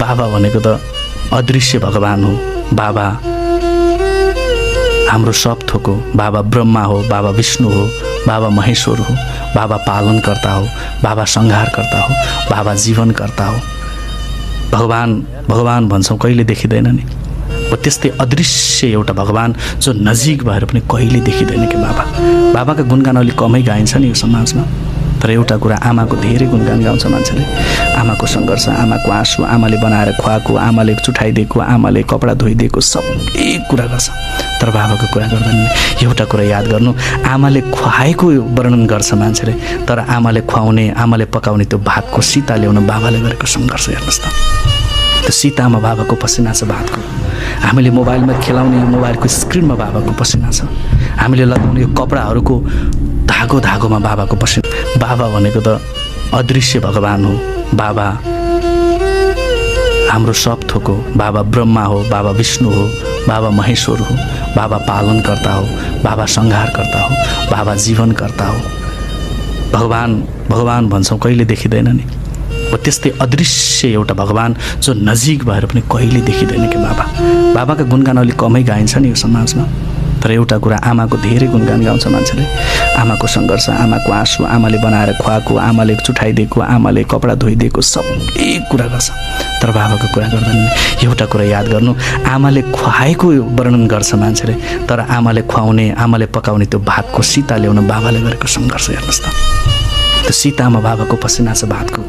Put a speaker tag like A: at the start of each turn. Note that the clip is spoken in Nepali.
A: बाबा भनेको त अदृश्य भगवान हो। बाबा हाम्रो सब थोक हो। बाबा ब्रह्मा हो, बाबा विष्णु हो, बाबा महेश्वर हो, बाबा पालनकर्ता हो, बाबा संहारकर्ता हो, बाबा जीवनकर्ता हो। भगवान भन्छौँ कहिले देखिँदैन नि, हो त्यस्तै अदृश्य एउटा भगवान जो नजिक भएर पनि कहिले देखिँदैन कि बाबाका गुणगान अलि कमै गाइन्छ नि यो समाजमा। तर एउटा कुरा, आमाको धेरै गुणगान गाउँछ मान्छेले। आमाको सङ्घर्ष, आमाको आँसु, आमाले बनाएर खुवाएको, आमाले चुठाइदिएको, आमाले कपडा धोइदिएको सबै कुरा गर्छ। तर बाबाको कुरा गर्दैन। एउटा कुरा याद गर्नु, आमाले खुवाएको वर्णन गर्छ मान्छेले, तर आमाले खुवाउने, आमाले पकाउने त्यो भातको सीता ल्याउन बाबाले गरेको सङ्घर्ष हेर्नुहोस् त। त्यो सीतामा बाबाको पसिना छ भातको। हामीले मोबाइलमा खेलाउने यो मोबाइलको स्क्रिनमा बाबाको पसिना छ। हामीले लगाउने यो कपडाहरूको धागोमा बाबाको पसिना। बाबा भनेको त अदृश्य भगवान हो। बाबा हाम्रो सब थोक हो। बाबा ब्रह्मा हो, बाबा विष्णु हो, बाबा महेश्वर हो, बाबा पालनकर्ता हो, बाबा संहारकर्ता हो, बाबा जीवनकर्ता हो। भगवान भन्छौँ कहिले देखिँदैन नि, हो त्यस्तै अदृश्य एउटा भगवान जो नजिक भएर पनि कहिले देखिँदैन कि बाबाका गुणगान अलि कमै गाइन्छ नि यो समाजमा। तर एउटा कुरा, आमाको धेरै गुणगान गाउँछ मान्छेले। आमाको सङ्घर्ष, आमाको आँसु, आमाले बनाएर खुवाएको, आमाले चुठाइदिएको, आमाले कपडा धोइदिएको सबै कुरा गर्छ। तर बाबाको कुरा गर्दैन। एउटा कुरा याद गर्नु, आमाले खुवाएको वर्णन गर्छ मान्छेले, तर आमाले खुवाउने, आमाले पकाउने त्यो भातको सीता ल्याउन बाबाले गरेको सङ्घर्ष हेर्नुहोस् त। त्यो सीतामा बाबाको पसिना छ भातको।